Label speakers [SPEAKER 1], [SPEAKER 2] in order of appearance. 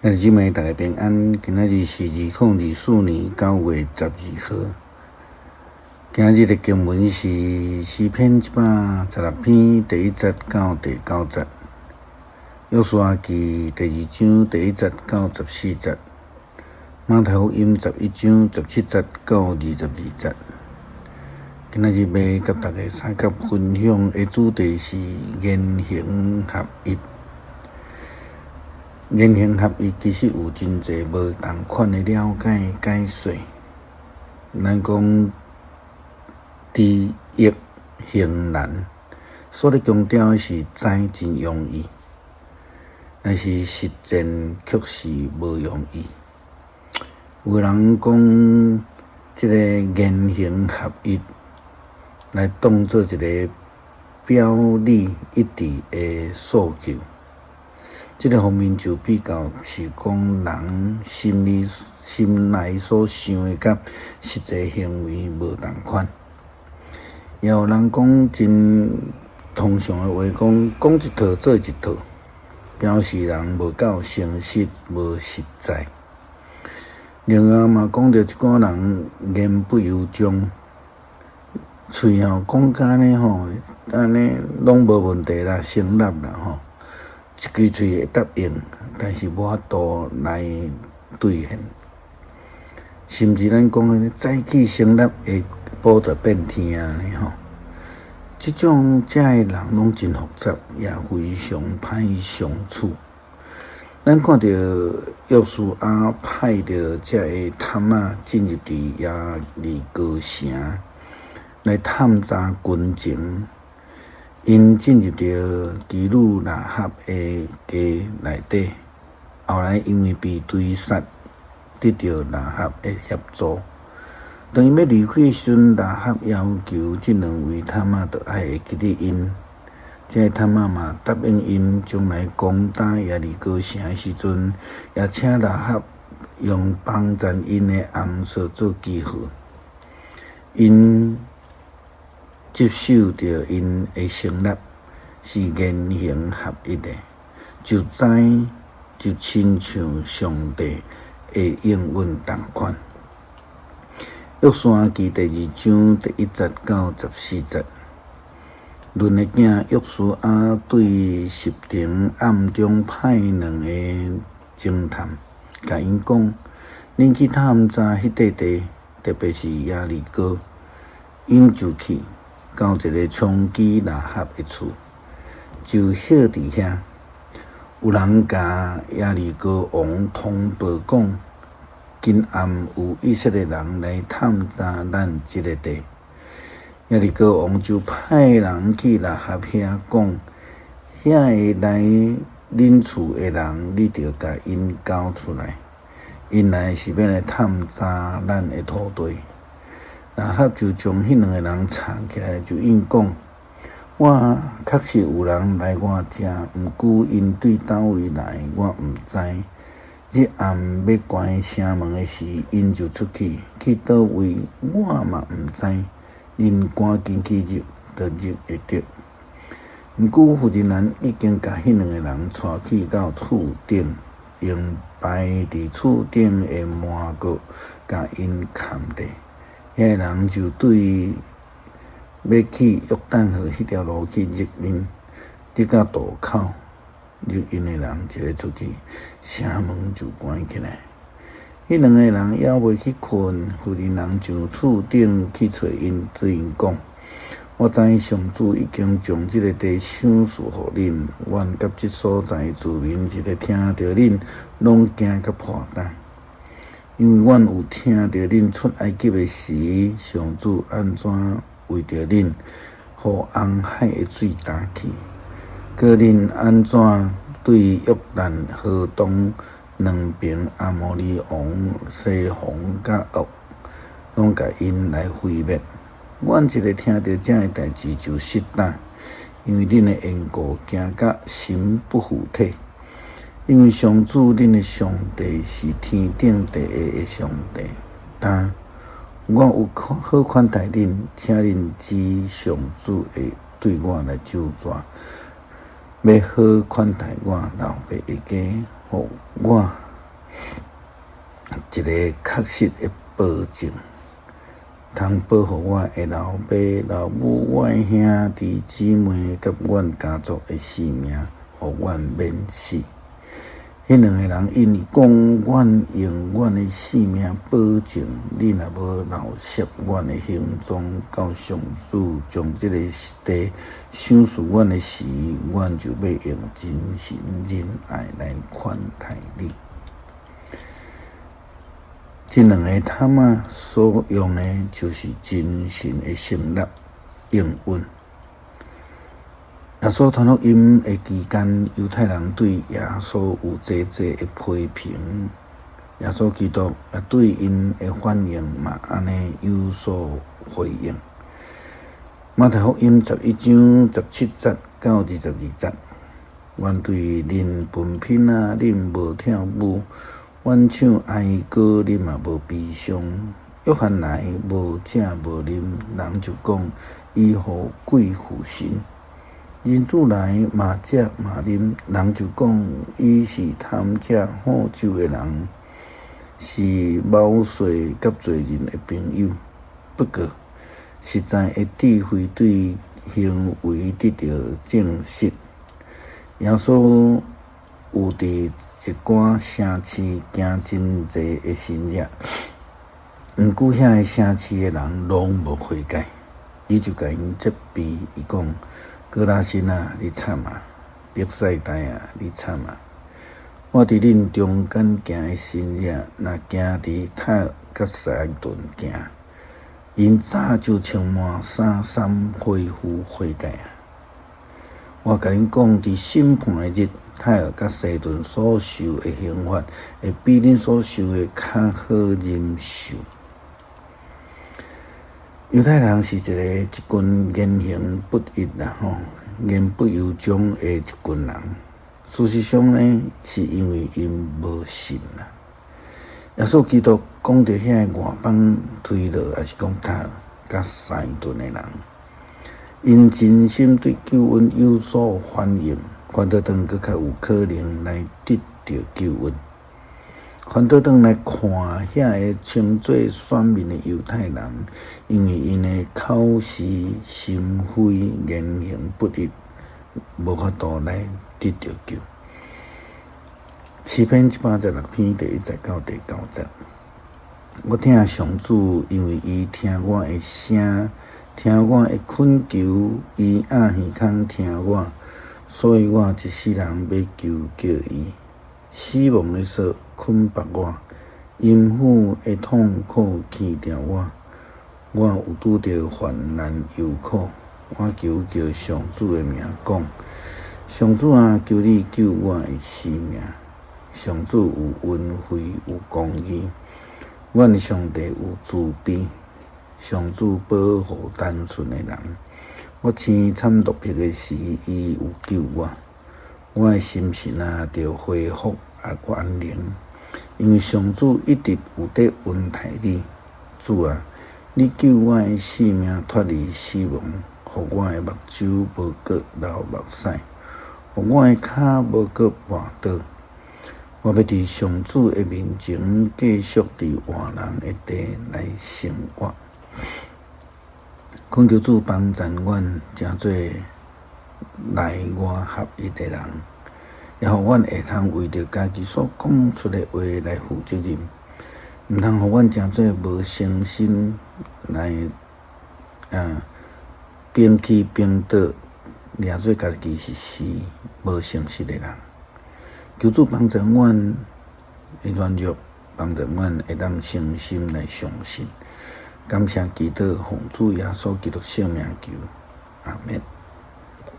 [SPEAKER 1] 兄弟姊妹，大家平安。今仔日是2024年9月12號。今日的經文是詩篇116篇第一節到第九節，約書亞記第二章第一節到14節，馬太福音11章17節到22節。今仔日欲佮大家相佮分享的主題是言行合一。言行合一其實有真濟無仝款的了解解說。咱講知易行難，所咧強調的是知真容易，但是實踐卻是無容易。有人講這个言行合一，來當做一个表裡一致的訴求。這个方面就比較是講人心裡心內所想的，佮實際行為無仝款。也有人講真通常的話，講講一套做一套，表示人無夠誠實、無實在。另外嘛，講著一寡人言不由衷，喙吼講甲按呢吼，按呢攏無問題啦，成立啦吼。一支喙會答應，但是無法度來兌現。甚至咱講的早起成立下晡就變天按呢吼，這種遮的人攏真複雜，也非常歹相處。咱看著約書亞派著這个探仔進入佇耶利哥城來探查軍情。𪜶進入著妓女喇合的家內底，後來因為被追殺，得著喇合的協助。當𪜶欲離開的時陣，喇合要求這兩位探仔著愛會記得𪜶。這个探仔嘛答應𪜶，將來攻打耶利哥城的時陣，也請喇合用幫贊𪜶的紅色做記號。𪜶接受著𪜶的承諾，是言行合一的，就知就親像上帝的應允仝款。約書亞記第二章第一節到14節，嫩的囝約書亞對實亭暗中派兩个偵探，共𪜶講：恁去探查彼塊地，特別是耶利哥。𪜶就去到一个娼妓喇合的厝，就歇佇遐。有人共耶利哥王通報講，今暗有以色列人來探查咱這个地。耶利哥王就派人去喇合遐講：遐个來恁厝的人，你著共𪜶交出來。𪜶來是欲來探查咱的土地。喇合就將彼兩个人藏起來，就應講：我確實有人來我遮，毋過𪜶對佗位來，我毋知。日暗欲關城門的時，𪜶就出去，去佗位，我嘛毋知。恁趕緊去入，就入會著。毋過婦人已經共彼兩个人帶去到厝頂，用排佇厝頂的幔閣，共𪜶崁著。遐个人就對欲去約旦河彼條路去入𪜶，直到渡口，入𪜶的人一个出去，城門就關起來。彼兩個人猶未去睏，婦人上厝頂去揣𪜶，對𪜶講：我知上主已經將這个地賞賜予恁，阮佮這所在的住民一个聽著恁，攏驚甲破膽。因為阮有聽著恁出埃及的時，上主按怎為著恁，予紅海的水焦去，閣恁按怎對約旦河東兩爿亞摩利王西宏佮噩，攏共𪜶來毀滅。阮一个聽著這个代誌就失膽，因為恁的緣故，驚甲心不附體。因為上主恁的上帝是天頂地下的上帝。但我有好款待恁，請恁指上主會對我來咒詛，欲好款待我老爸的家，予我一个確實的保證，通保護我的老爸、老母、我的兄弟姊妹佮阮家族的性命，予阮免死。彼兩个人𪜶講，阮用阮的性命保證，你若無留攝阮的行蹤，到上主將這個地賞賜阮的時，阮就欲用真誠仁愛來款待你。這兩個探仔所用的，就是真神的承諾應允。耶穌傳福音的期間，猶太人對耶穌有濟濟的批評，耶穌基督也對𪜶的反應嘛按呢有所回應。馬太福音11章17節到22節，阮對恁分貧仔，恁無跳舞；阮唱哀歌，恁嘛無悲傷。約翰來無食無啉，人就講伊予鬼附身。人子來嘛食嘛啉，人就講伊是貪食好酒的人，是謀稅佮罪人的朋友。不過，實在的智慧對行為得著證實。耶穌有佇一寡城市行真濟的神跡，毋過遐个城市的人攏無悔改，伊就共𪜶責備，伊講：哥拉辛啊，你慘啊！伯賽大啊，你慘啊！我佇恁中間行的神跡，若行佇泰爾佮西頓行，𪜶早就穿麻衫衫恢復悔改啊！我共恁講，佇審判的日，泰爾佮西頓所受的刑罰，會比恁所受的較好忍受。猶太人是一群言行不一啦吼，言不由衷的一群人。事實上呢，是因為𪜶無信啦。耶穌基督講著遐个外邦推羅，抑是講泰爾佮西頓的人，𪜶真心對救恩有所反應，反倒轉閣較有可能來得著救恩。反倒轉來看遐个稱做選民的猶太人，因為𪜶的口是心非、言行不一，無法度來得著救。詩篇116篇第1節到第9節，我疼上主，因為伊聽我的聲，聽我的懇求，伊掩耳孔聽我，所以我一世人欲求告伊。死亡的索捆縛我，陰府的痛苦牽牢我，我有拄著患難憂苦，我求告上主的名講：上主啊，求你救我的性命！上主有恩惠有公義，阮的上帝有慈悲。上主保護單純的人，我凄慘落魄的時，伊有救我。我的心神啊，著恢復啊安寧，因為上主一直有佇恩待你。主啊，你救我的性命脫離死亡，予我的目睭無閣流目屎，予我的跤無閣絆倒。我欲佇上主的面前繼續佇活人的地來生活。懇求主幫贊阮，成做內外合一的人，也予阮會通為著家己所講出的話來負責任，毋通予阮成做無誠信來反起反倒，掠做家己是是無誠實的人。求主幫助阮的軟弱，幫助阮會當誠心來相信。感謝祈禱，奉主耶穌基督聖名求，阿們。